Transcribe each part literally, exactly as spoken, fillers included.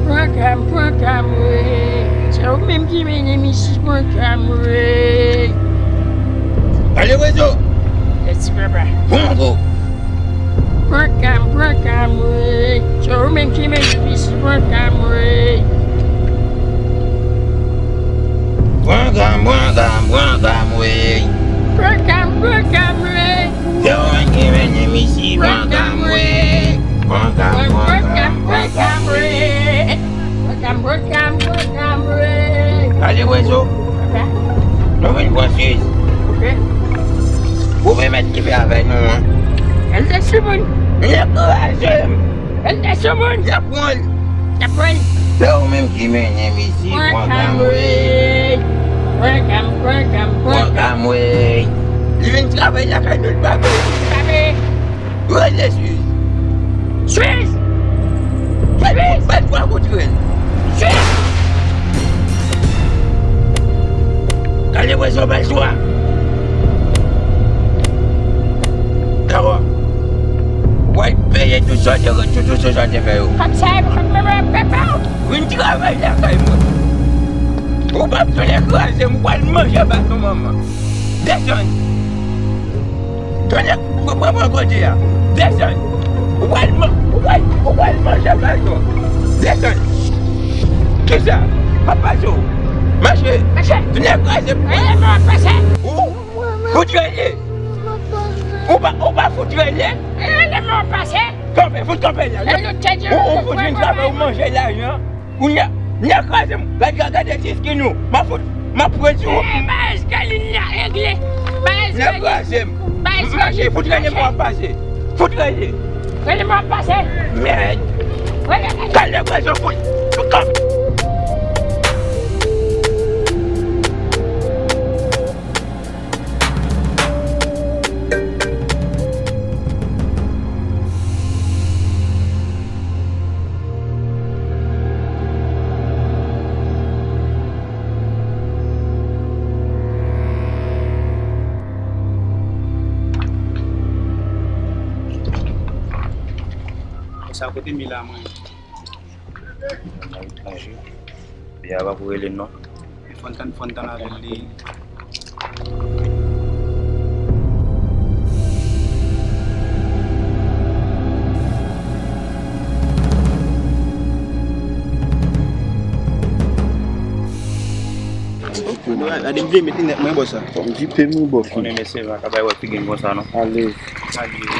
Pran ka m, pran ka m, wi. Se ou menm ki mennen m isi, pran ka m, wi. Pale rezo. Lèsi papa. Pran gwo. Pran ka m, pran ka m, wi. Se ou menm ki mennen m isi, pran ka m, wi. Pran ka m, pran ka m, pran ka m, wi. Pran ka m, pran ka m, wi. Se ou menm ki mennen m isi, pran ka m, wi. Pran ka m, pran ka m, pran ka m, wi. Pran ka m, pran ka m, pran ka m, wi. Pale rezo. Papa. Nou vin pran Suiz. Ok. Ou vin mèt ki fè avè nou an. L te sou moun. L te kraze m. L te sou moun. Y ap pran l. Y ap pran l. Se ou menm ki mennen m isi, pran ka m, wi. Pran ka m, pran ka m, pran ka m, wi. Li vin travay lakay nou, li pa peye. Pa peye. Rele Suiz. Suiz! Bèl, bèl twa kout rèl. Suiz! Gade wè zò bèl twa. Dawa. Ou pral peye tout sa w te, tout, tout sa w te fè yo. Kòm sa, kòm mwen, mwen, mwen, mwen. Vin travay lakay mwen. Ou p ap tounen kraze m, ou pral manje baton manman. Desann. Tounen, pran, pran, pran kote a. Desann. Ou pral man-, ou pral, ou pral manje baton. Desann. Kisa? M ap pase w. Mache. Mache. Tounen kraze m. Rele mwen pase. Ou fout rele. Ou pa, ou pa fout rele. Rele mwen pase. Kanpe, fout kanpe la. Ou, ou fout vin frape, ou manje lajan. Ou nèk, nèk kraze m. Gade, gade, gade ti skin ou. M ap fout, m ap pran sou ou. Eh, ba eskalin la, regle. Ba eskalin. Nèk kraze m. Ba eskalin. Mache, fout rele mwen pase. Fout rele. Rele mwen pase. Mèd. Rele, rele. Kal nèk kraze m fout. Fout kanpe. Sa kote mi la mwen. Nan etranje. Byen ava pou rele non. Fòn tann, fòn tann avè l li. Gade m vle mete nèt mwen bò sa. Fò m vipe m bò. Konnen mesye va ka bay wè figi m konsa non. Ale. Ale.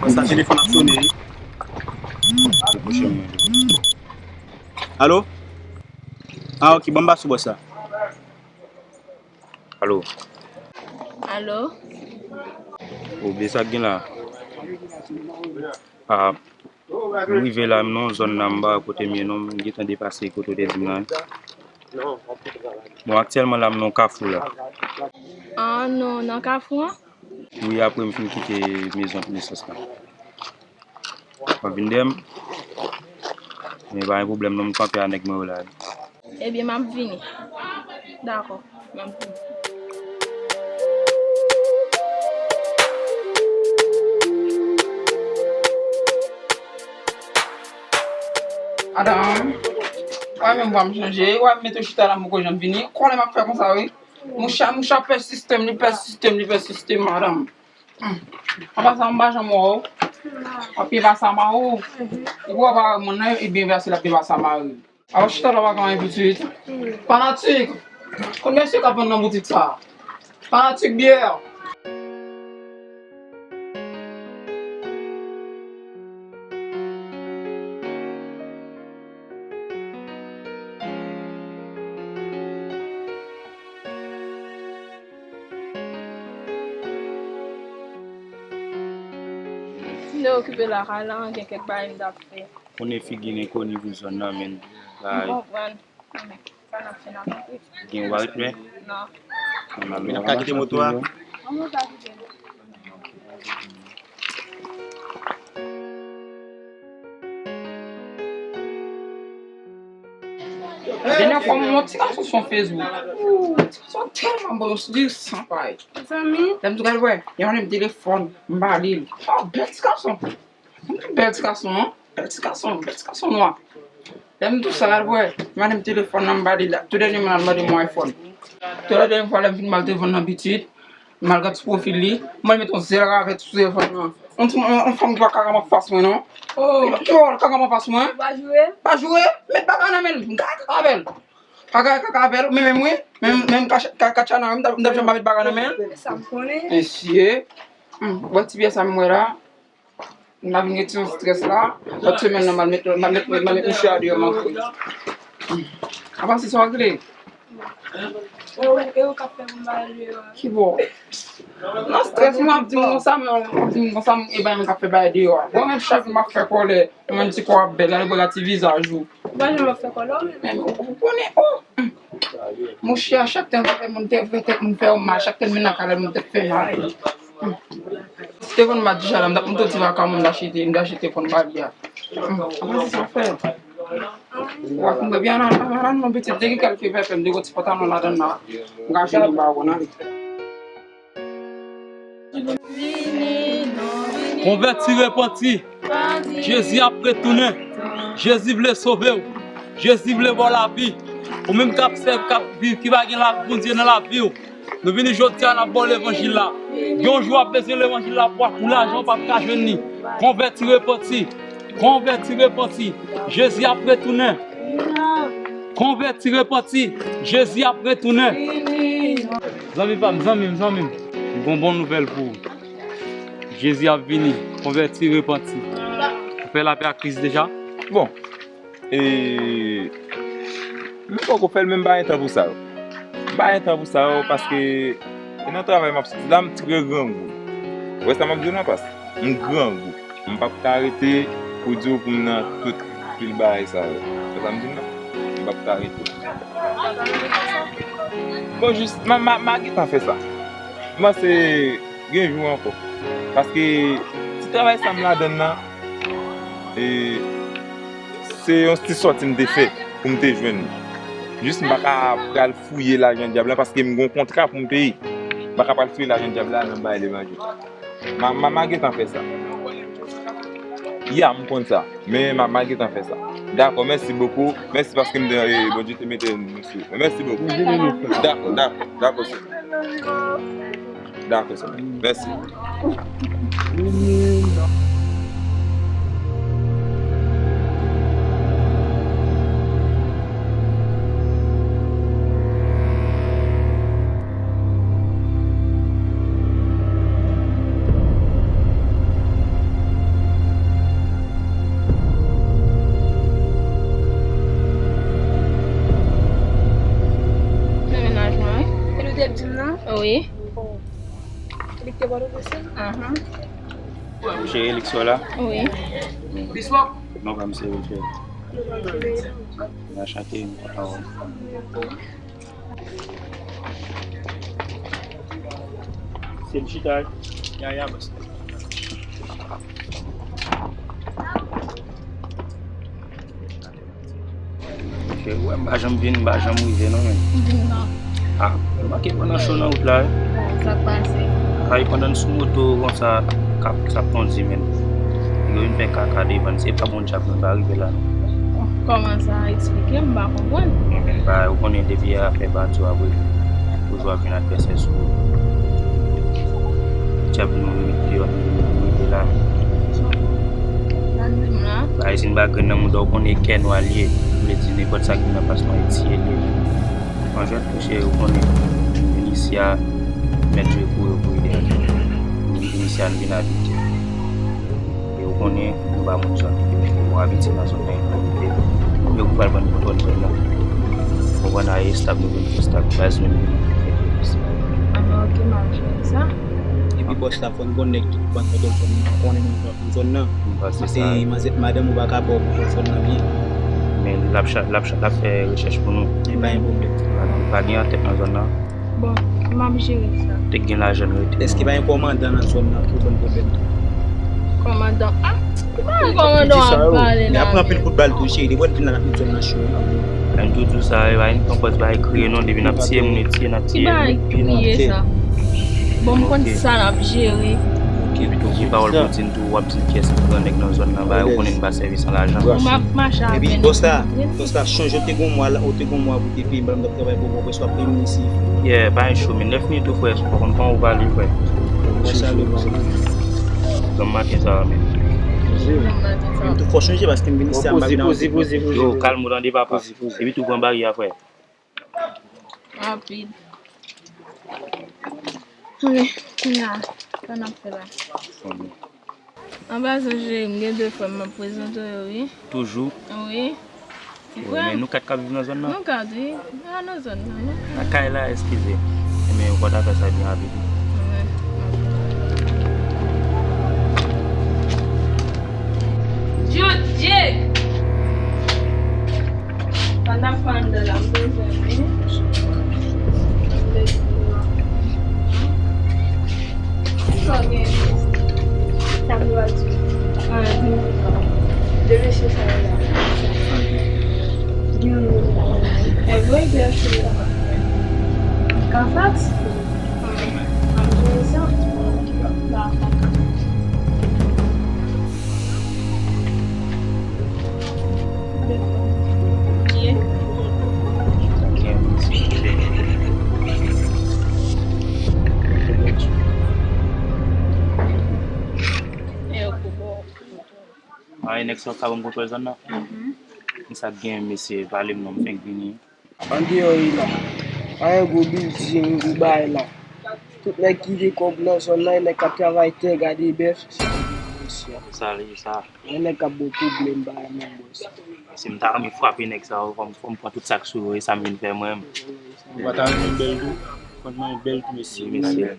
Bò sa telefòn ap sone wi. Alo? Ah, ok, ban m pase w bò sa. Alo? Alo? Ou bliye sa k gen la? Ah, m rive la, m nan yon zòn la, m pa wè kote m ye non, m gentan depase kote w te di m nan. Bon, aktyèlman la, m nan yon kafou la. Ah non, nan kafou an? Wi, apre m fin kite mezon nesans la. W ap vin dèyè m? Men pa gen pwoblèm non, m kanpe a nèg mwen yo la. Ebyen, m ap vini. Dakò, m ap vini. Madanm, w a menm vwa m chanje, w a mete w chita la, m poko janm vini. Kòlè m ap fè konsa, wi. Mouche a, mouche a pè sistèm, li pè sistèm, li pè sistèm, madanm. Hmm. Apa sa, m pa janm wè w. W ap byen pase a mari w. Epi w pa wè moun nan, e byen vèse l ap byen pase a mari w. Apa chita la pa ka anyen pitit. Fanatik. Konn mesye k ap vann nan boutik sa. Fanatik byè. M te okipe lakay la, gen kèk bagay m t ap fè. Konnen figi n enkoni pou zòn nan, men. M konprann. Sa n ap fè, n ap monte. Gen ou pa ret lwen? Non. N ap ka kite moto a? An, nou ka kite l. Dènyè fwa m wè yon ti gason sou Facebook. Ooh, ti gason tèlman bon, yon ti gason, pay. Zanmi. Lè m di gade wè, yon menm telefòn, m ba li l. Oh, bèl ti gason. Yon bèl ti gason, an. Bèl ti gason, bèl ti gason nwa. Lè m di w sa, gade wè, m ale m telefòn nan, m ba li la. Tou dènyèman, l al mande m yon iPhone. Tou dènyè fwa, lè m fin ba l telefòn nan pitit, m al gade sou pwofil li, m al met yon zèl ravèt sou telefòn nan. Yon ti, yon, yon fanm ki pa ka ranman fas mwen, non. Oh. Ki wè l ka ranman fas mwen? Pa joure? Pa joure? Met bagay nan men l, m gade kaka avè l. Pa gade kaka avè l, men menm wi, menm, menm Katchana, m t ap, m t ap janm pa met bagay nan men l. Sa m konnen. Mesye. Hmm, wè ti pyès sa m wè la. N a vin retire yon strès la. Lòt semèn nan, m al met, m al met, m al met misye a deyò m ankò. Apa se sa w regle? E ou k ap fè pou m ba yo deyò a. Ki bò? Nan strès, mwen ap di m konsa, men w ap di m konsa, e bay mwen k ap fè bay deyò a. Bon, menm chak jou m ap fè kòlè, mwen menm ti kò ap bèl, gade bò la ti vizaj ou. Ou pa janm ap fè kòlè w menm. Men ou, ou konnen, oh! Monchè, a chak tan fè moun tèt, fè tèt moun fè w mal, chak tan vin nan kay la moun tèt fè mal. Te konn m a di Jada, m t ap montre w ti vakaman m t achete, m t achete konn ba li a. Apa se sa w fè? Wa konn byen nan nan nan non pitit, te gen kèlke pèpè, m te gon ti pantalon ladan nan. M ka jwenn li ba ou nan li. Konvèti, repanti. Jezi ap retounen. Jezi vle sove w. Jezi vle ba w lavi. Ou menm k ap sèvi, k ap viv, ki pa gen lavi Bondye nan lavi w. Nou vini jodi a, n ap ba w levanjil la. Gen yon jou w ap bezwen levanjil la pou, pou lajan w p ap ka jwenn li. Konvèti, repanti. Konvèti, repanti. Jezi ap retounen. Konvèti, repanti. Jezi ap retounen. Zanmi pa m, zanmi m, zanmi m. M gon bon nouvèl pou ou. Jezi ap vini. Konvèti, repanti. Ou fè lapè ak Kris deja? Bon. E, m poko fè l, men m pa gen tan pou sa yo. M pa gen tan pou sa yo, paske e nan travay m ap soti la, m trè grangou. Ou wè sa m ap di w nan pas? M grangou. M p ap ka rete pou di w pou m nan tout pil bagay sa yo. Ou wè sa m di w nan? M p ap ka rete. Bon, jis, m a, m a, m a gentan fè sa. M panse gen jou ankò. Paske ti travay sa m ladann nan, e, se yon ti sòti m te fè pou m te jwenn li. Jis m pa ka pral fouye lajan dyab la paske m gon kontra pou m peye. M pa ka pral fouye lajan dyab la nan bay levanjil. M a, m a, m a gentan fè sa. Ya, m konn sa. Men m a, m a gentan fè sa. Dakò, mèsi bokou. Mèsi paske m te, e, Bondye te mete nou sou. Mèsi bokou. Dakò, dakò, dakò, sè. Dakò, sè. Mèsi. Nan mennaj mwen, wi. E nou te di m nan? Wi. Li te ba nou mesaj? Ahan. Cheri, Elix la? Wi. Non, pa m se Richard. Anchante, m kontan wè w. Se m chita. Ya, ya, bòs. Ok, wè, m pa janm vin, m pa janm rive non, men. Vin non. Ah, m manke pran nan cho nan wout la, wi. Bon, sa k pase? Ay, pandan n sou moto konsa, k ap, k ap kondi, men. Yo vin fè kaka devan n, se pa bon djab, men pa rive la non. Kòman sa? Eksplike m, m pa konprann. Ebyen, ba, ou konnen depi afè bandi yo ap rive, toujou ap vin advèsè sou ou. Djab nou met deyò, nou rive la. Ba, si n pa grenn nan mouda, ou konnen kè nwa l ye. Vle di nenpòt sa ki nan fas nou, e tiye l ye. Anjwèt, monchè, ou konnen, milisya, mèt jwe pou yo, pou ide a. Milisya, nou vin abitye. E ou konnen, nou pa moun zòn. Nou abitye nan zòn nan, nou abitye. Yo pou pral pran kontwòl zòn nan. Konprann, a estab nou vin estab, baz nou vin estab. Anben, ok, m ap jere sa. Epi bòs la, fò n konnen nèg ki pran kontwòl zòn nan, konnen moun pran pou zòn nan. Paske se manzè, madanm ou pa ka ba w kontwòl zòn nan byen. Men l ap cha-, l ap cha-, l ap fè rechèch pou nou. Men pa gen pwoblèm. Pa gen antèt nan zòn nan. Bon, m ap jere sa. Te gen lajan n rete. Èske pa gen kòmandan nan zòn nan ki konn pwoblèm tou? Kòmandan? Ah, ki bagay kòmandan w ap pale la menm? Y ap pran anpil kout bal tou, cheri. Depi w vin la, n ap met zòn nan cho, wi. M tou di w sa, e pa yon konpòz bagay kriye non, depi n ap tiye moun, e tiye n ap tiye. Ki bagay kriye sa? Bon, m konn sa n ap jere. Epi tou, ki pawòl pou di n tou, w ap di n kiyès ki gran nèg nan zòn nan, bagay ou konnen n pa sèvi san lajan. Bon, m ap mache avè n. Epi, bòs la, bòs la, chonje w te gon mwa, ou te gon mwa pou te peye m, m t ap travay pou ou, prèske w ap peye m isi. Yeah, pa yon cho, men lè fini tou, frè, ou konn kòman ou pale, frè. Bon maten sa, men. Men tou fò chonje, paske m vin isi a, m pa vin anvi. Yo, kalm ou tande, papa. Epi tou pran baryè a, frè. Rapid. Kounye a, sa n ap fè la? Anba zanje, m gen de frè m ap prezante w yo, wi. Toujou? Wi. Ti frè m. Men nou kat k ap viv nan zòn nan? Nou kat, wi. A, nan zòn nan, non? Nan kay la, eskize. Men ou konn afè sa byen rapid. Wi. Jodi! Pandan m pa anndan la, m bezwen wi. Sa w gen? Sa m dwe di? Anyen, di m. De mesye sa yo la. Gen yon moun la. E vre, gen yon moun la. Kanfat? Ay, nèg sa yo ka ban m kontwòl zòn nan. Konsa k gen, mesye, pale m non, m fenk vini. Andeyò e la, pa gen gwo bilding, gwo bagay la. Tout nèg ki gen kòb nan zòn nan, e nèg k ap travay tè, gade bèf, se tout mesye a. Sa li ye sa. E nèg k ap bon pwoblèm, bagay menm bòs. Si m ta renmen frape nèg sa yo, fò m, fò m pran tout sa k sou yo, e sa m vin fè mwen menm. Ou pa ta renmen bèl tou? Konn mwen bèl tou, mesye. Wi, mesye.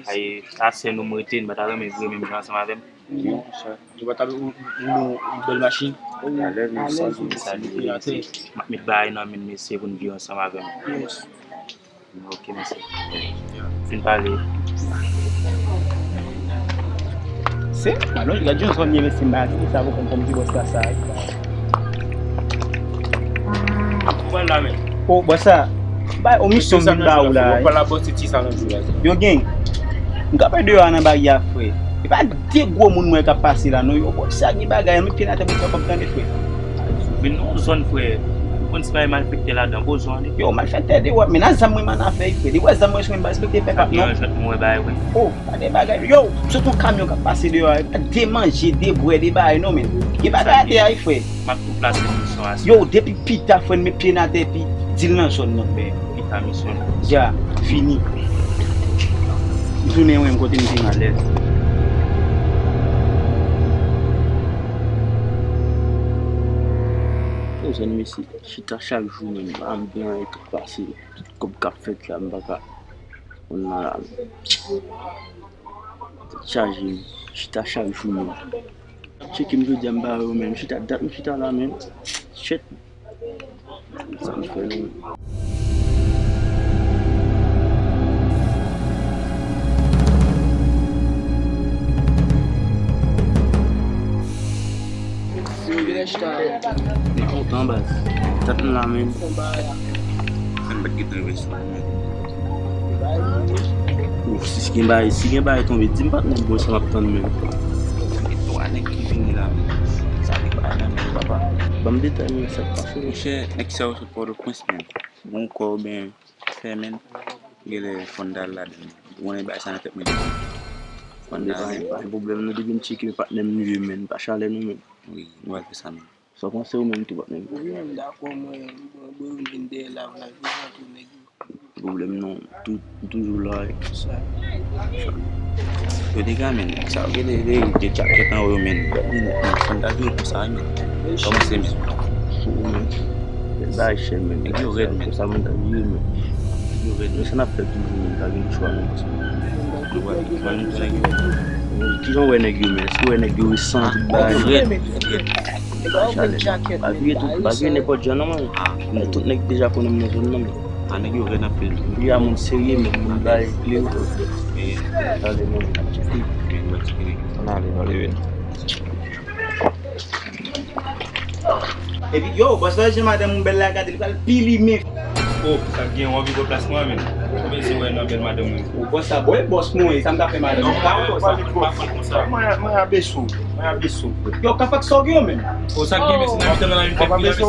Ay, sa sè nou m rete, m pa ta renmen vre menm jan ansanm avè m. Wi, monchè. Yo pa t ap ou, ou, ou, yon bèl machin. Alèz, mesye. Sa li ye, mesye. M ap met bagay nan men mesye pou n viv ansanm avè m. Yes. Ok, mesye. Fin pale. Se, alò, gad jan zòn ye, mesye, m pa di sa pou konn kòm ki bòs la sa. Ou pral la, men. O, bòs la. Bay, o misyon m vin ba ou la. Yo gen. M kanpe deyò a nan baryè a, frè. E pa de gwo moun mwen k ap pase la, non. Yo, bon, sa gen bagay, met pye n atè pou fè kòb tande, frè. Men non, zòn, frè. Konn si pa gen malfektè ladan, poze w ale. Yo, malfektè deyò, men nan zam mwen m an afè, frè. Li wè zam mwen sou mwen, m pa respekte pèp ap, non. Jwèt mwen wè bagay, wi. O, pa de bagay. Yo, sot yon kamyon k ap pase deyò a, de manje, de bwè, de bagay, non, men. Gen bagay atè a, wi, frè. M ap tou plase misyon a. Yo, depi pita, frè, n met pye n atè, epi di l nan zòn nan, frè. Pita misyon. Ya, fini. M tounen, wi, m kote m te alèz. Yo, zòn mesye, chita chak jou, men, m pa janm gen anyen k ap pase. Tout kòb k ap fèt la, m pa ka konn nan la. Tèt chaje, m chita chak jou, men. Tcheke m jodi a, m pa wè yo menm. Chita, dat m chita la menm. Shit. Sa m fè non. Si yo vin chita. M kontan, baz. Dat m la menm. Fè m bat gen tan yo vin sou mwen. Ouf, si gen bagay, si gen bagay tonbe, di m patnè m, bon, sa m ap tann menm. Gen twa nèg ki vini la, men sa vle bay nan men yo, papa. Ban m detay mwen, sa k pase. Monchè, nèg sa yo sot Pòtoprens, men. Bon kò, ben, fè, men. Genlè fò n t al ladan. Ou konnen bagay sa nan tèt mwen depi. Fò n t al. Pa gen pwoblèm, non, depi m tcheke patnè m li ye, men. Pa chalè, non, men. Wi, nou al fè sa, men. Sa w panse ou menm tou, patnè m? Wi, m dakò, mwen, mwen, mwen vin dèyè la, m la prezante nèg yo. Pwoblèm non, tou, m toujou la, wi. Yo dega, men, sa yo rele, rele de djakèt anwo yo, men. Gad linèt, men, fò n ta vire konsa, wi, men. Kòmanse, men. Ou, men. Bèl bagay, chè, men. Nèg yo rèd, men. Konsa, moun ta vire, men. Nèg yo rèd, men. Sa n ap fè toujou, men, ta gen chwa, non, paske. Yo wè, mwen, mwen, nèg yo. Kijan w wè nèg yo, men? Èske w wè nèg yo resan tout bagay? Nèg yo rèd, nèg yo rèd. Pa vire tout, pa vire nenpòt jan non, man. Men tout nèg deja konnen m nan zòn nan, men. A, nèg yo rèd anpil. Li a moun serye, men moun bay kle yo. Tande, men. Ann ale, ann ale, men. Epi, yo, bòs la, jan madanm ou bèl la, gade, li pral pili men. Oh, sa gen, w anvi pran plas mwen menm. Ou bezwen wè nan bèl madanm mwen. Ou bòs la, bòy, bòs mwen, sa m ka fè madanm. Non, pa, pa, pa, pa, pa konsa. Mwen, mwen abese w. Mwen abese w. Yo, Kafak, sa w gen menm? Oh, sa gen, mesye, nan mitan nan la, yon fèk vin la, mesye.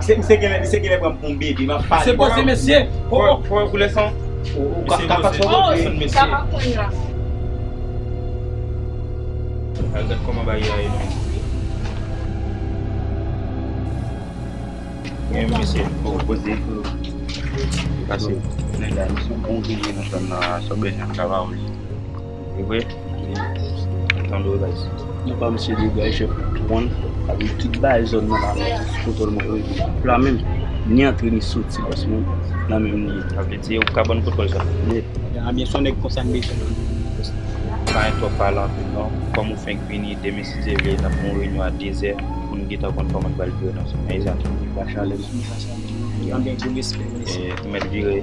Se, se genlè, se genlè pran pou yon bebe, m ap pale. Se poze, mesye. Oh, oh, oh, koulè san. Ou, ou, Kafak, sa w gen? Mesye. Al gad kòman bagay la ye, non. Gen mesye. Bon, poze pou pase. Nèg la, misye bon ki gen nan zòn nan, sa w bezwen travay ou li. E vre? Tande w, guys. Nou pa misye degaj, chèf, konprann. Avèk tout bagay zòn nan la, sou kontwòl mwen, wi. La menm, ni antre ni soti, bòs mwen, la menm li ye. Sa vle di, ou ka ban n kontwòl sa. Nèt. Ebyen, se yon nèg konsa n bezwen. Pa gen twòp pale anpil, non. Kòm ou fenk vini, demen, si Dye vle, n ap fè yon reyinyon a dezè pou n gentan konn kòman n pral vire nan zòn nan, e sa. Pa chalè, non, pa chalè. Anbyen, gwo respè, mesye. E, nou mèt vire.